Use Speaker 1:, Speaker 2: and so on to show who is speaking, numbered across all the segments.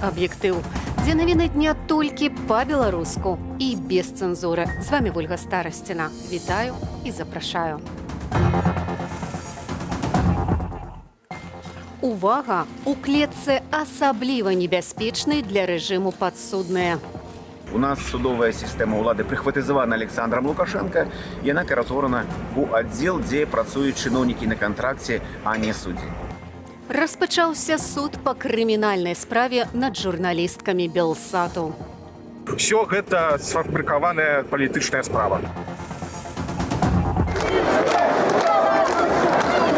Speaker 1: «Аб'ектыў», дзе навіны дня толькі па-беларуску і без цэнзуры. З вамі Вольга Старасціна. Вітаю і запрашаю. Увага! У клетцы асабліва небяспечнай для рэжыму падсудныя.
Speaker 2: У нас судовая сістэма ўлады прыхватызавана Александром Лукашенко. Яна ператворана ў аддзел, дзе працуюць чыноўнікі на кантракце, а не суддзі.
Speaker 1: Распачаўся суд па крымінальнай справе над журналісткамі Белсату.
Speaker 3: Все гэта сфабрыкаваная палітычная справа.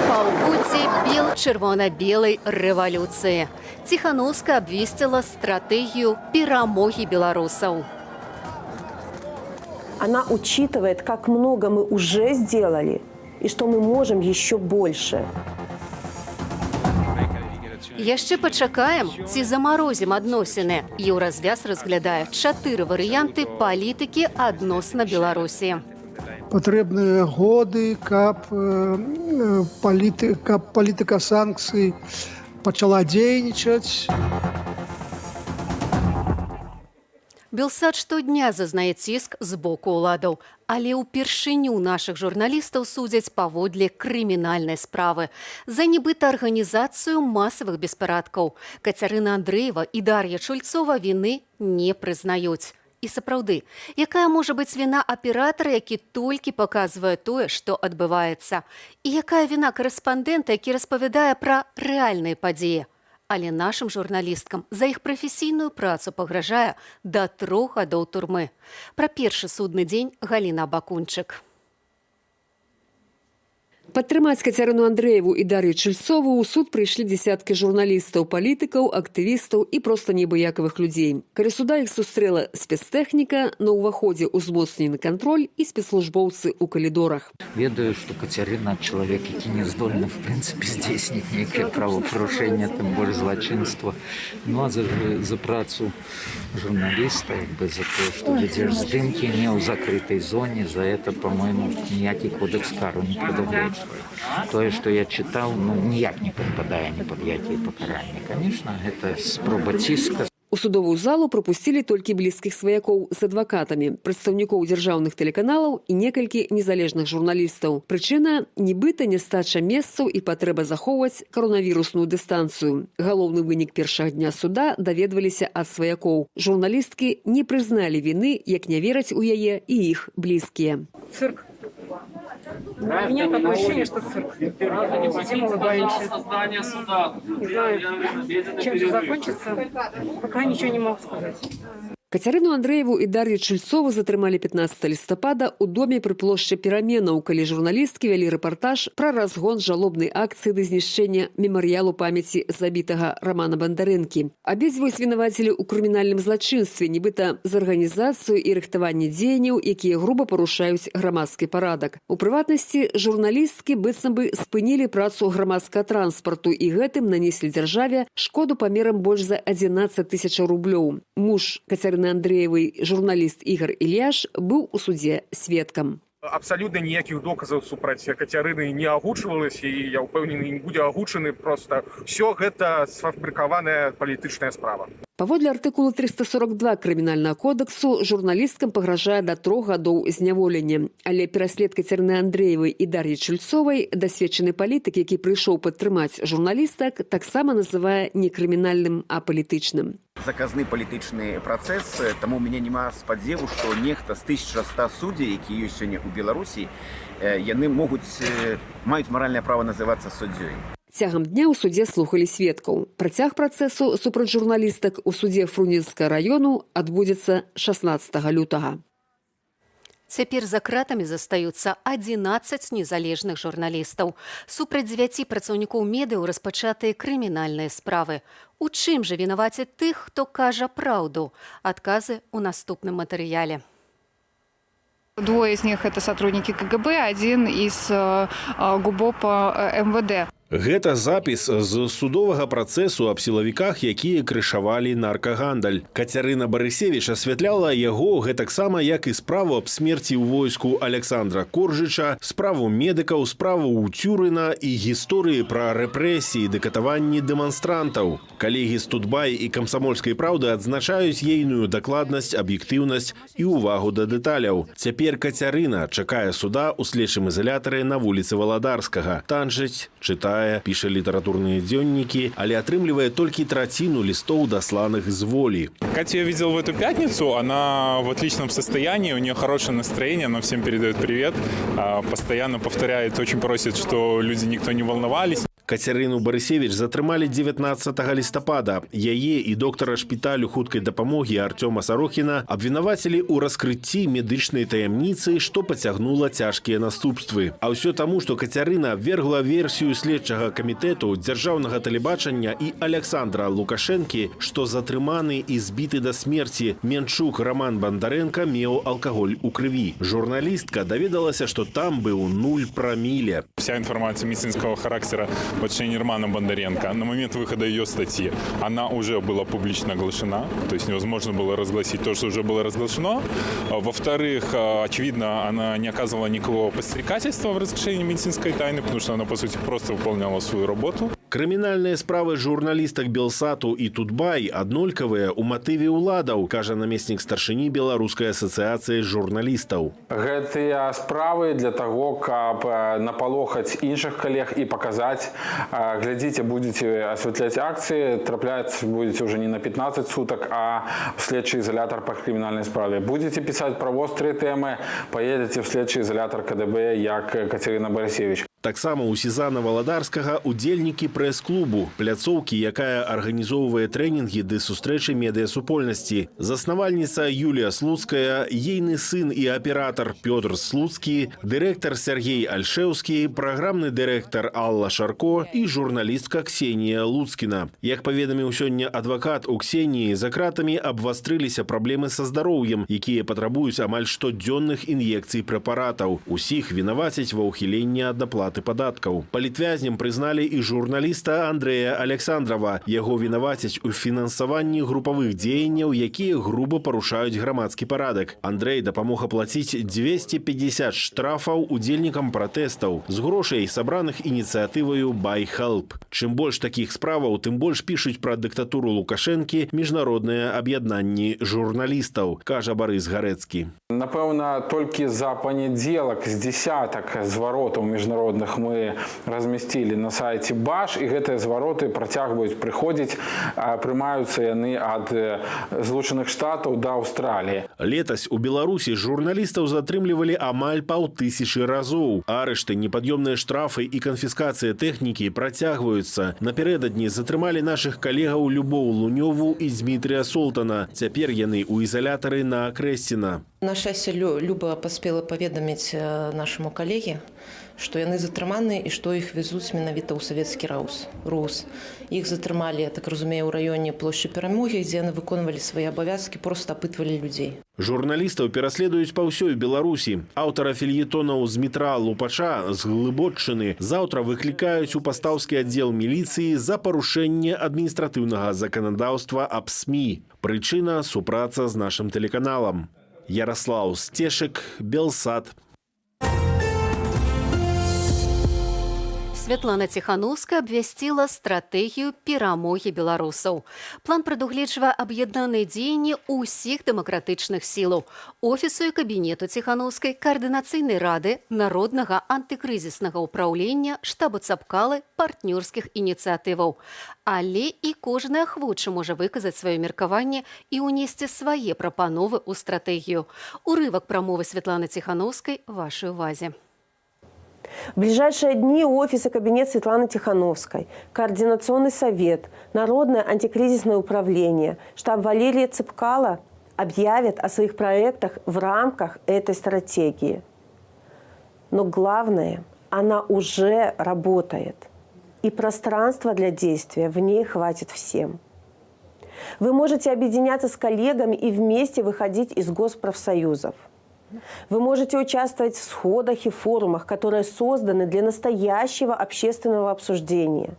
Speaker 1: Паўпуце бел-чырвона-белай рэвалюцыі. Ціханаўская абвесціла стратэгію перамогі беларусаў.
Speaker 4: Она учитывает, как много мы уже сделали и что мы можем еще больше.
Speaker 1: Яшчэ пачакаем ці замарозім адносіны. Еўразвяз разглядае чатыры варыянты палітыкі адносна Беларусі.
Speaker 5: Патрэбныя годы, каб палітыка санкцый пачала дзейнічаць.
Speaker 1: Белсат штодня зазнае ціск з боку ўладаў, але ўпершыню нашых журналістаў судзяць паводле крымінальнай справы за нібыта арганізацыю масавых беспарадкаў. Кацярына Андрэева і Дар'я Чульцова віны не прызнаюць. І сапраўды, якая можа быць віна аператара, які толькі паказвае тое, што адбываецца? І якая віна карэспандэнта, які распавядае пра рэальныя падзеі? Але нашым журналісткам за іх прафесійную працу пагражае да 3 гадоў турмы. Пра першы судны дзень Галіна Бакунчык.
Speaker 6: Падтрымаць Кацярыну Андрэеву і Дар'ю Чальцову ў суд прыйшлі дзесяткі журналістаў, палітыкаў, актывістаў і проста небыякавых людзей. Каля суда іх сустрэла спецтэхніка, на ўваходзе ўзмоцнены кантроль і спецслужбоўцы ў калідорах.
Speaker 7: Ведаю, што Кацярына чалавек, які не здольны в прынцыпе здзейсніць нейкае правапарушэнне, тым больш злачынства. Ну а за працу журналіста, як бы за тое, што вядзеш здымкі не ў закрытай зоне, за это, по-моему, ніякі кодэкс кару не прадугледжвае. Тое, што я чытаў, ну, ніяк не падпадае ні пад якія пакаранні. Конечно, гэта спроба ціска.
Speaker 6: У судовую залу прапусцілі толькі блізкіх сваякоў з адвакатамі, прадстаўнікоў дзяржаўных тэлеканалаў і некалькі незалежных журналістаў. Прычына — нібыта нястача месцаў і патрэба захоўваць каронавірусную дыстанцыю. Галоўны вынік першага дня суда даведваліся ад сваякоў. Журналісткі не прызналі віны, як не вераць у яе і іх блізкія.
Speaker 8: Цирк. У меня такое ощущение, что цирк. Сидим, улыбаемся. Не знаю, чем все закончится. Пока ничего не могу сказать.
Speaker 6: Кацярыну Андрэеву і Дар'ю Чульцову затрымалі 15 лістапада ў доме пры плошчы Пераменаў, калі журналісткі вялі рэпартаж пра разгон жалобнай акцыі да знішчэння мемарыялу памяці забітага Рамана Бандарэнкі. Абедзвюх звінавацілі ў крымінальным злачынстве, нібыта за арганізацыю і рыхтаванне дзеянняў, якія груба парушаюць грамадскі парадак. У прыватнасці, журналісткі быццам бы спынілі працу грамадскага транспарту і гэтым нанеслі дзяржаве шкоду памерам больш за 11 тысяч рублёў. Муж Кацярыны Андрэевай, журналіст Ігар Ільяш, быў у судзе сведкам.
Speaker 3: Абсалютна ніякіх доказаў супраць Кацярыны не агучвалася, і я ўпэўнены, не будзе агучаны. Просто все гэта сфабрыкаваная палітычная справа.
Speaker 6: Паводле артыкулу 342 крымінальнага кодексу журналісткам пагражае да 3 гадоў зняволення. Але пераслед Кацярыны Андрэевай і Дар'і Чульцовай дасведчаны палітык, які прыйшоў падтрымаць журналістак, таксама называе не крымінальным, а палітычным.
Speaker 2: Заказны палітычны працэс, таму у мяне няма спадзеву, што нехта з 1100 суддзей, які ёсць сёння ў Беларусі, яны маюць маральнае права называцца суддзёй.
Speaker 6: Цягам дня ў судзе слухалі сведкаў. Працяг працэсу супраць журналістак у судзе Фрунзенскага раёну адбудзецца 16 лютага.
Speaker 1: Цяпер за кратамі застаюцца 11 незалежных журналістаў. Супраць дзевяці працаўнікоў медыяў распачатыя крымінальныя справы. У чым жа вінаваціць тых, хто кажа праўду? Адказы ў наступным матэрыяле.
Speaker 9: Двое из них — это сотрудники КГБ, один из ГУБОПа МВД. Гэта запіс з судовага працэсу аб сілавіках, якія крышавалі наркагандаль. Кацярына Барысевіч асвятляла яго гэтаксама, як і справу аб смерці ў войску Аляксандра Коржыча, справу медыкаў, справу Уцюрына і гісторыі пра рэпрэсіі ды катаванні дэманстрантаў. Калегі з «Тутбай» і «Камсамольскай праўды» адзначаюць ейную дакладнасць, аб'ектыўнасць і ўвагу да дэталяў. Цяпер Кацярына чакае суда ў следчым ізалятары на вуліцы Валадарскага. Танчыць, чытае, піша літаратурныя дзённікі, але атрымлівае толькі траціну лістоў, дасланых з Волі.
Speaker 10: Катю я видел в эту пятницу, она в отличном состоянии, у нее хорошее настроение, она всем передает привет, постоянно повторяет, очень просит, что люди никто не волновались.
Speaker 9: Кацярыну Барысевіч затрымалі 19 лістапада. Яе і доктара шпіталю хуткай дапамогі Арцёма Сарохіна абвінавацілі ў раскрыцці медычнай таямніцы, што пацягнула цяжкія наступствы. А ўсё таму, што Кацярына абвергла версію следчага камітэту, дзяржаўнага тэлебачання і Аляксандра Лукашэнкі, што затрыманы і збіты да смерці менчук Раман Бандарэнка меў алкаголь у крыві. Журналістка даведалася, што там быў нуль праміле.
Speaker 10: Вся информация медицинского характера в отношении Романа Бондаренко на момент выхода ее статьи, она уже была публично оглашена, то есть невозможно было разгласить то, что уже было разглашено. Во-вторых, очевидно, она не оказывала никакого подстрекательства в разглашении медицинской тайны, потому что она, по сути, просто выполняла свою работу.
Speaker 9: Крымінальныя справы журналістак «Белсату» і «Тутбай» аднолькавыя ў матыве ўладаў, кажа намеснік старшыні Беларускай асацыяцыі журналістаў.
Speaker 11: Гэтыя справы для таго, каб напалохаць іншых калег і паказаць: глядзіце, будзеце асвятляць акцыі, трапляць будете уже не на 15 сутак, а в следчы изолятор по крымінальнай справе. Будете пісаць пра вострыя тэмы, поедете в следчы изолятор КДБ, як Кацярына Барысевіч.
Speaker 9: Таксама ў СІЗА на Валадарскага удзельнікі прэс-клубу, пляцоўкі, якая арганізоўвае трэнінгі ды сустрэчы медыасупольнасці. Заснавальніца Юлія Слуцкая, ейны сын і аператар Пётр Слуцкі, дырэктар Сяргей Альшэўскі, праграмны дырэктар Алла Шарко і журналістка Ксенія Луцкіна. Як паведаміў сёння адвакат у Ксеніі, за кратамі абвастрыліся праблемы са здароўем, якія патрабуюць амаль штодзённых ін'екцый прэпаратаў. Усіх вінавацяць ва ўхіленні ад аплаты падаткаў. Палітвязнем прызналі і журналіста Андрэя Аляксандрава. Яго вінавацяць у фінансаванні групавых дзеянняў, якія груба парушаюць грамадскі парадак. Андрэй дапамог аплаціць 250 штрафаў удзельнікам пратэстаў з грошай, сабраных ініцыятываю «BuyHelp». Чым больш такіх справаў, тым больш пішуць пра дыктатуру Лукашэнкі міжнародныя аб'яднанні журналістаў, кажа Барыс Гарэцкі.
Speaker 11: Напэўна, толькі за панядзелак з десятак зваротаў міжнародных мы размясцілі на сайце БАЖ, і гэтыя звароты працягваюць прыходзіць, прымаюцца яны ад Злучаных Штатаў да Аўстраліі.
Speaker 9: Летась у Беларусі журналістаў затрымлівалі амаль паўтысячы разоў. Арышты, непад'ёмныя штрафы і канфіскацыя тэхнікі працягваюцца. Напярэдадні затрымалі нашых калегаў Любоў Лунёву і Дзмітрыя Солтана. Цяпер яны ў ізалятары на Акрэсціна.
Speaker 12: На шчасце, Люба паспела паведаміць нашаму калеге, што яны затрыманы і што іх везуць менавіта ў савецкі РУУС. Іх затрымалі, я так разумею, у раёне плошчы Перамогі, дзе яны выконвалі свае абавязкі, проста апытвалі людзей.
Speaker 9: Журналістаў пераследуюць па ўсёй Беларусі. Аўтара фельетонаў Змітра Лупача з Глыбоччыны заўтра выклікаюць у пастаўскі аддзел міліцыі за парушэнне адміністратыўнага заканадаўства аб СМІ. Прычына — супраца з нашым тэлеканалам. Яраслаў Сцешык, Белсат.
Speaker 1: Святлана Ціханоўская абвясціла стратэгію перамогі беларусаў. План прадугледжвае аб'яднаныя дзеянні ўсіх дэмакратычных сілаў, офісу і кабінету Ціханоўскай, каардынацыйнай рады, народнага антыкрызіснага ўпраўлення, штабу Цапкалы, партнёрскіх ініцыятываў. Але і кожны ахвочы можа выказаць сваё меркаванне і ўнесці свае прапановы ў стратэгію. Урывак прамовы Святланы Ціханоўскай вашай увазе.
Speaker 4: В ближайшие дни офис и кабинет Светланы Тихановской, Координационный совет, Народное антикризисное управление, штаб Валерия Цепкало объявят о своих проектах в рамках этой стратегии. Но главное, она уже работает. И пространства для действия в ней хватит всем. Вы можете объединяться с коллегами и вместе выходить из госпрофсоюзов. Вы можете участвовать в сходах и форумах, которые созданы для настоящего общественного обсуждения.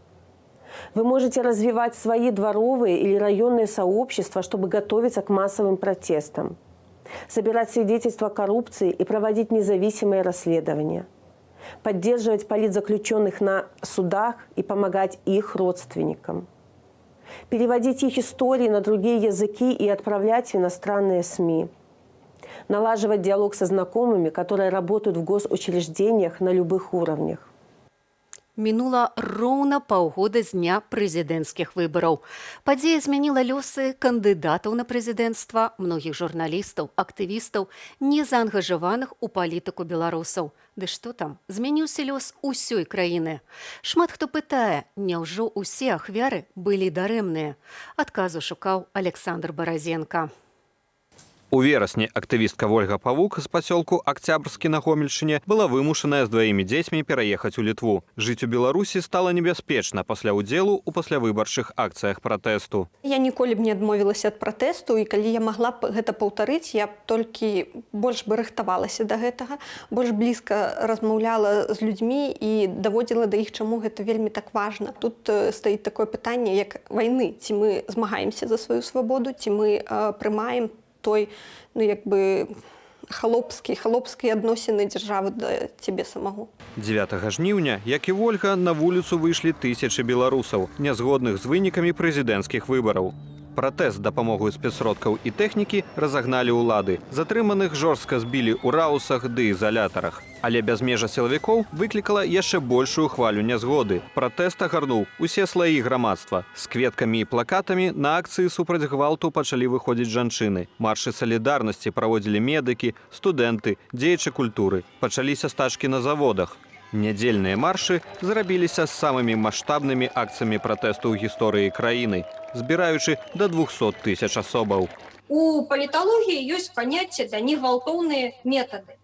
Speaker 4: Вы можете развивать свои дворовые или районные сообщества, чтобы готовиться к массовым протестам, собирать свидетельства о коррупции и проводить независимые расследования, поддерживать политзаключенных на судах и помогать их родственникам, переводить их истории на другие языки и отправлять в иностранные СМИ, налаживать диалог со знакомыми, которые работают в госучреждениях на любых уровнях.
Speaker 1: Мінула роўна паўгода з дня прэзідэнцкіх выбараў. Падзея змяніла лёсы кандыдатаў на прэзідэнцтва, многіх журналістаў, актывістаў, не заангажаваных у палітыку беларусаў. Ды што там, змяніўся лёс усёй краіны. Шмат хто пытае, няўжо ўсе ахвяры былі дарэмныя? Адказу шукаў Аляксандр Баразенка.
Speaker 13: У верасні актывістка Вольга Павук з пасёлку Акцябрскі на Гомельшчыне была вымушаная з дваімі дзецьмі пераехаць у Літву. Жыць у Беларусі стала небяспечна пасля ўдзелу ў паслявыбарчых акцыях пратэсту.
Speaker 14: Я ніколі б не адмовілася ад пратэсту, і калі я магла б гэта паўтарыць, я б толькі больш бы рыхтавалася да гэтага, больш блізка размаўляла з людзьмі і даводзіла да іх, чаму гэта вельмі так важна. Тут стаіць такое пытанне, як вайны, ці мы змагаемся за сваю свабоду, ці мы прымаем той, ну, як бы халопскія адносіны дзяржавы да цябе самого.
Speaker 13: 9 жніўня, як і Вольга, на вуліцу выйшлі тысячы беларусаў, нязгодных з вынікамі прэзідэнцкіх выбараў. Пратэст з дапамогай спецсродкаў і тэхнікі разагналі ўлады. Затрыманых жорстка збілі ў раусах ды ізалятарах. Але бязмежжа сілавікоў выклікала яшчэ большую хвалю нязгоды. Пратэст агарнуў усе слаі грамадства. З кветкамі і плакатамі на акцыі супраць гвалту пачалі выходзіць жанчыны. Маршы салідарнасці праводзілі медыкі, студэнты, дзеячы культуры. Пачаліся стачкі на заводах. Нядзельныя маршы зрабіліся самымі маштабнымі акцыямі пратэсту ў гісторыі краіны, збіраючы да 200 тысяч асобаў.
Speaker 15: У паліталогіі ёсць паняцце да негвалтоўныя метады.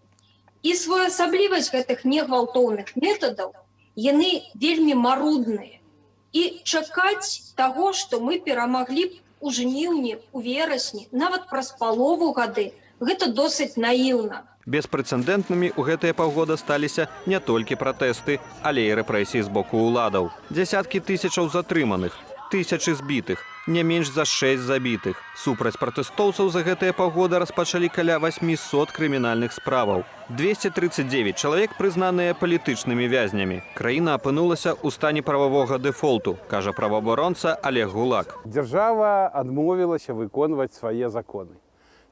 Speaker 15: І своеасаблівасць гэтых негвалтоўных метадаў: яны вельмі марудныя. І чакаць таго, што мы перамаглі б у жніўні, у верасні, нават праз палову гады, гэта досыць наіўна.
Speaker 13: Беспрэцэдэнтнымі ў гэтыя паўгода сталіся не толькі пратэсты, але і рэпрэсіі з боку ўладаў. Дзясяткі тысячаў затрыманых, тысячы збітых, не менш за 6 забітых. Супраць пратэстоўцаў за гэтыя паўгода распачалі каля 800 крымінальных справаў. 239 чалавек прызнаныя палітычнымі вязнямі. Краіна апынулася ў стане прававога дэфолту, кажа праваабаронца Алег Гулак.
Speaker 11: Дзяржава адмовілася выконваць свае законы.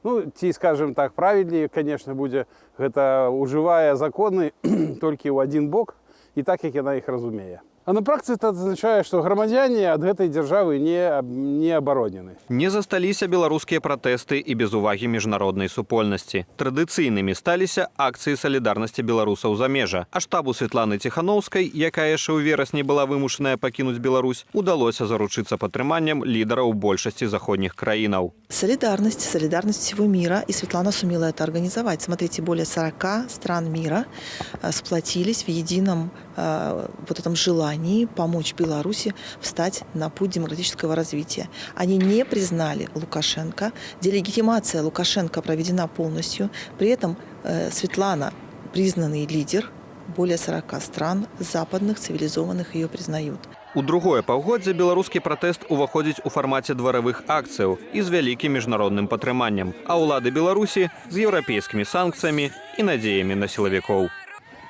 Speaker 11: Ну, ці, скажем так, правільней, конечно, будзе гэта: ўжывае законы толькі ў адзін бок і так, як яна іх разумее. А на практыцы это азначае, што грамадзяне ад гэтай дзяржавы не абаронены.
Speaker 13: Не засталіся беларускія пратэсты і без увагі міжнароднай супольнасці. Традыцыйнымі сталіся акцыі салідарнасці беларусаў замежжа. А штабу Светланы Ціханоўскай, якая яшчэ ў верасні была вымушаная пакінуць Беларусь, удалося заручыцца падтрыманнем лідараў большасці заходніх краінаў.
Speaker 16: Солидарность, солидарность всего мира. И Светлана сумела это организовать. Смотрите, более 40 стран мира сплотились в едином вот этом желании помочь Беларуси встать на путь демократического развития. Они не признали Лукашенко. Делегитимация Лукашенко проведена полностью. При этом Светлана признанный лидер, более 40 стран западных, цивилизованных ее признают.
Speaker 13: У другое паўгоддзе беларускі пратэст уваходзіць у фармаце дваравых акцыяў і з вялікім міжнародным падтрыманнем, а ўлады Беларусі з еўрапейскімі санкцыямі і надзеямі на сілавікоў.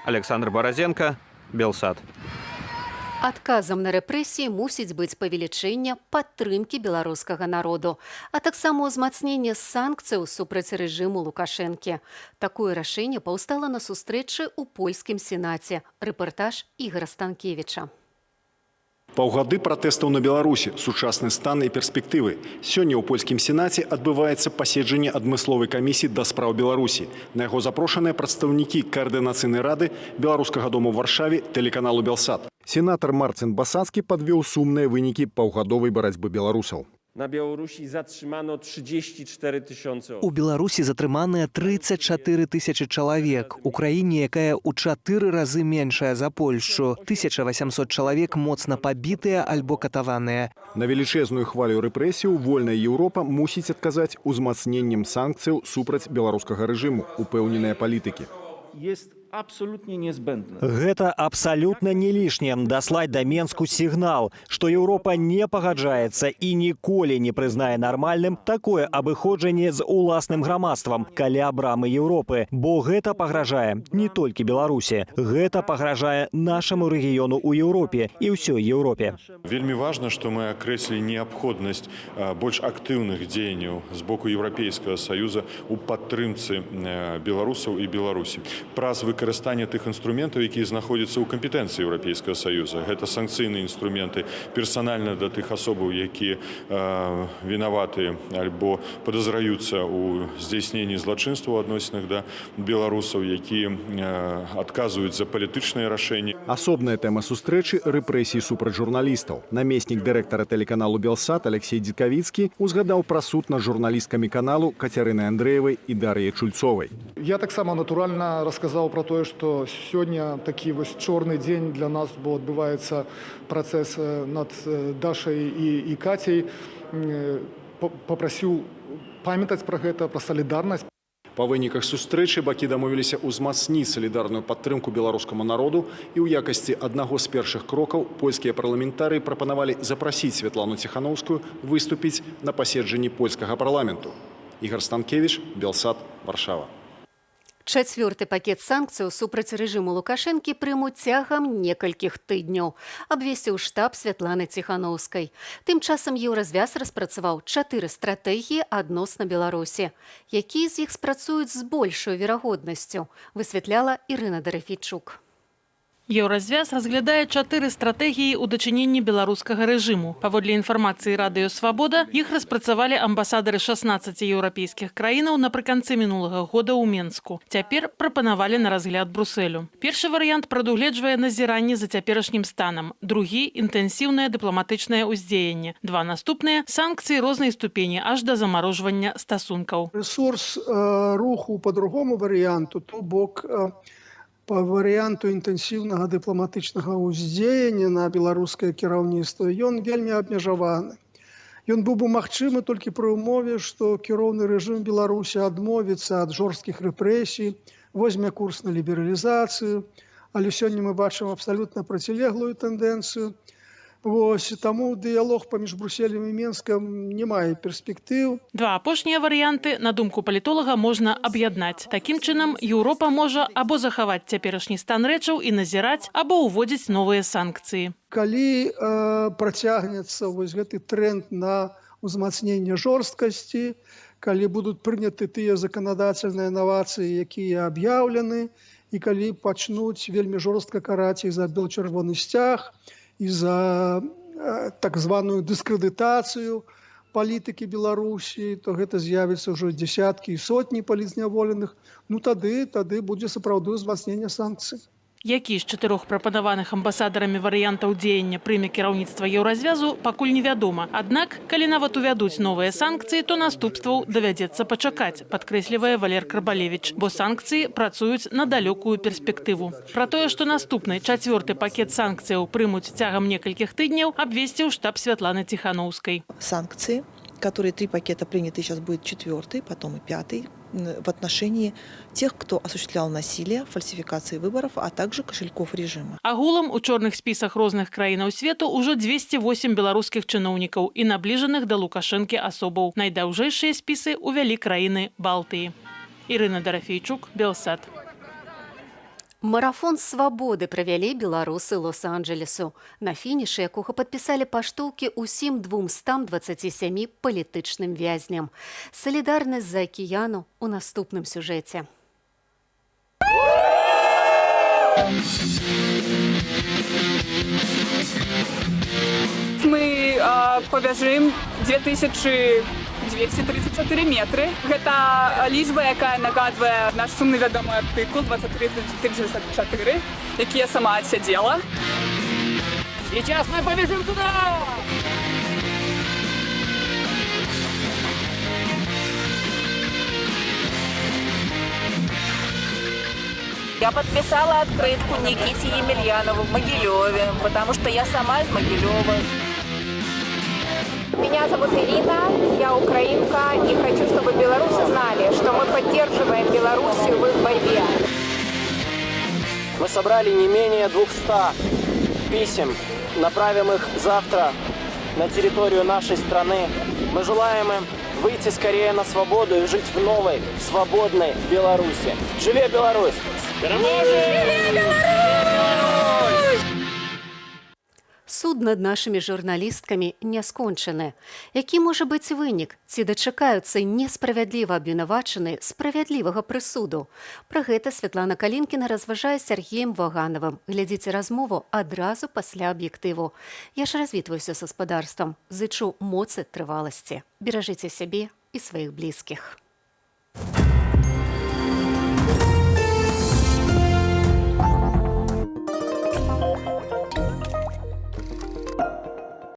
Speaker 13: Аляксандр Баразенка, Белсат.
Speaker 1: Адказам на рэпрэсіі мусіць быць павелічэнне падтрымкі беларускага народу, а таксама ўзмацненне санкцыяў супраць рэжыму Лукашэнкі. Такое рашэнне паўстала на сустрэчы ў польскім сенаце. Рэпартаж Ігара Станкевіча.
Speaker 17: Паўгады пратэстаў на Беларусі, сучасны стан і перспектывы. Сёння ў польскім сенаце адбываецца паседжанне адмысловай камісіі да спраў Беларусі. На яго запрошаныя прадстаўнікі Каардынацыйнай рады, Беларускага дому ў Варшаве, тэлеканалу Белсат. Сенатар Марцін Басацкі падвёў сумныя вынікі паўгадовай барацьбы беларусаў.
Speaker 18: Na Białorusi zatrzymano 34 tysiące
Speaker 19: У
Speaker 18: osób.
Speaker 19: Беларусі затрыманыя 34 тысячы чалавек. У краіне, якая ў чатыры разы меншая за Польшчу. 1800 чалавек моцна пабітыя альбо катаваныя.
Speaker 17: На велічэзную хвалю рэпрэсіяў вольная Еўропа мусіць адказаць узмацненнем санкцыяў супраць беларускага рэжыму, упэўненыя палітыкі.
Speaker 18: Jest absolutnie niezbędne.
Speaker 20: Гэта абсалютна не лішне даслаць да Менску сігнал, што Еўропа не пагаджаецца і ніколі не прызнае нармальным такое абыходжанне з уласным грамадствам каля брамы Еўропы, бо гэта пагражае не толькі Беларусі, гэта пагражае нашаму рэгіёну ў Еўропе і ўсёй Еўропе.
Speaker 21: Вельмі важна, што мы акрэслілі неабходнасць больш актыўных дзеянняў з боку Еўрапейскага саюза ў падтрымцы беларусаў і Беларусі. Праз выкарыстанне тых інструментаў, якія знаходзяцца ў кампетэнцыі Еўрапейскага саюза. Гэта санкцыйныя інструменты персанальна да тых асобаў, якія вінаваты альбо падазраюцца ў здзяйсненні злачынства ў адносінах да беларусаў, якія адказваюць за палітычныя рашэнні.
Speaker 17: Асобная тэма сустрэчы — рэпрэсіі супраць журналістаў. Намеснік дырэктара тэлеканалу «Белсат» Алексей Дзікавіцкі узгадаў пра суд над журналісткамі каналу Кацярынай Андрэевай і Дар'яй Чульцовай.
Speaker 22: Я таксама, натуральна, расказаў пра тое, што сёння такі вось чорны дзень для нас, бо адбываецца працэс над Дашай і Кацей. Папрасіў памятаць пра гэта, пра салідарнасць.
Speaker 17: Па выніках сустрэчы бакі дамовіліся ўзмацніць салідарную падтрымку беларускаму народу, і ў якасці аднаго з першых крокаў польскія парламентарыі прапанавалі запрасіць Святлану Ціханоўскую выступіць на паседжанні польскага парламенту. Ігар Станкевіч, Белсат, Варшава.
Speaker 1: Чацвёрты пакет санкцыяў супраць рэжыму Лукашэнкі прымуць цягам некалькіх тыдняў, абвесціў штаб Святланы Ціханоўскай. Тым часам Еўразвяз распрацаваў чатыры стратэгіі адносна Беларусі. Якія з іх спрацуюць з большай верагоднасцю, высвятляла Ірына Дарафейчук.
Speaker 23: Еўразвяз разглядае чатыры стратэгіі ў дачыненні беларускага рэжыму. Паводле інфармацыі Радыё Свабода, іх распрацавалі амбасадары 16 еўрапейскіх краінаў напрыканцы мінулага года ў Менску. Цяпер прапанавалі на разгляд Брусэлю. Першы варыянт прадугледжвае назіранне за цяперашнім станам, другі — інтэнсіўнае дыпламатычнае ўздзеянне. Два наступныя — санкцыі рознай ступені аж да замарожвання стасункаў.
Speaker 5: Ресурс руху по другому варыянту, то бок по варыянту інтэнсіўнага дыпламатычнага ўздзеяння на беларускае кіраўніцтва, ён вельмі абмежаваны. Ён быў бы магчымы толькі пры ўмове, што кіроўны рэжым Беларусі адмовіцца ад жорсткіх рэпрэсій, возьме курс на лібералізацыю, але сёння мы бачым абсалютна процілеглую тэндэнцыю. Вось, таму дыялог паміж Бруселем і Менскам не мае перспектыў.
Speaker 23: Два апошнія варыянты, на думку палітолага, можна аб'яднаць. Такім чынам, Еўропа можа або захаваць цяперашні стан рэчаў і назіраць, або ўводзіць новыя санкцыі.
Speaker 5: Калі працягнецца вось гэты тренд на ўзмацненне жорсткасці, калі будуць прыняты тыя заканадательныя навацыі, якія аб'яўлены, і калі пачнуць вельмі жорстка караць і за бел-чырвоны сцяг, і за так званую дыскрэдытацыю палітыкі Беларусі, то гэта з'явіцца ўжо дзесяткі і сотні палітзняволеных, ну тады будзе сапраўды ўзмацненне санкцый.
Speaker 23: Які з чатырох прапанаваных амбасадарамі варыянтаў дзеяння прыме кіраўніцтва Еўразвязу, пакуль невядома. Аднак, калі нават увядуць новыя санкцыі, то наступстваў давядзецца пачакаць, падкрэслівае Валер Крабалевіч, бо санкцыі працуюць на далёкую перспектыву. Пра тое, што наступны, чацвёрты пакет санкцыяў прымуць цягам некалькіх тыдняў, абвесціў штаб Святланы Ціханоўскай.
Speaker 16: Санкции, которые три пакета приняты, сейчас будет четвертый, потом и пятый, в отношении тех, кто осуществлял насилие, фальсификации выборов, а также кошельков режима.
Speaker 23: Агулам у чорных спісах розных краінаў свету ўжо 208 беларускіх чыноўнікаў і набліжаных да Лукашэнкі асобаў. Найдаўжэйшыя спісы ўвялі краіны Балтыі. Ірына Дарафейчук, Белсат.
Speaker 1: Марафон свабоды правялі беларусы Лос-Анджелесу, на фінішы якога падпісалі паштоўкі ўсім 227 палітычным вязням. Салідарнасць з-за акіяну ў наступным сюжэце.
Speaker 24: Мы пабяжым 2234 метры. Гэта лічба, якая нагадвае наш сумны вядомы артыкул 2364, які я сама адсядзела.
Speaker 25: Сейчас мы побежим туда!
Speaker 2: Я подписала открытку Никите Емельянову в Могилеве, потому что я сама из Могилева.
Speaker 3: Меня зовут Ирина, я украинка и хочу, чтобы белорусы знали, что мы поддерживаем Белоруссию в их борьбе.
Speaker 7: Мы собрали не менее 200 писем. Направим их завтра на территорию нашей страны. Мы желаем им выйти скорее на свободу и жить в новой, свободной Беларуси. Жыве Беларусь!
Speaker 3: Жыве Беларусь!
Speaker 1: Суд над нашымі журналісткамі не скончаны. Які можа быць вынік? Ці дачакаюцца несправядліва абвінавачаны справядлівага прысуду? Пра гэта Святлана Калінкіна разважае з Сяргеем Ваганавым. Глядзіце размову адразу пасля аб'ектыву. Я ж развітваюся са спадарствам. Зычу моцы, трываласці. Беражыце сябе і сваіх блізкіх.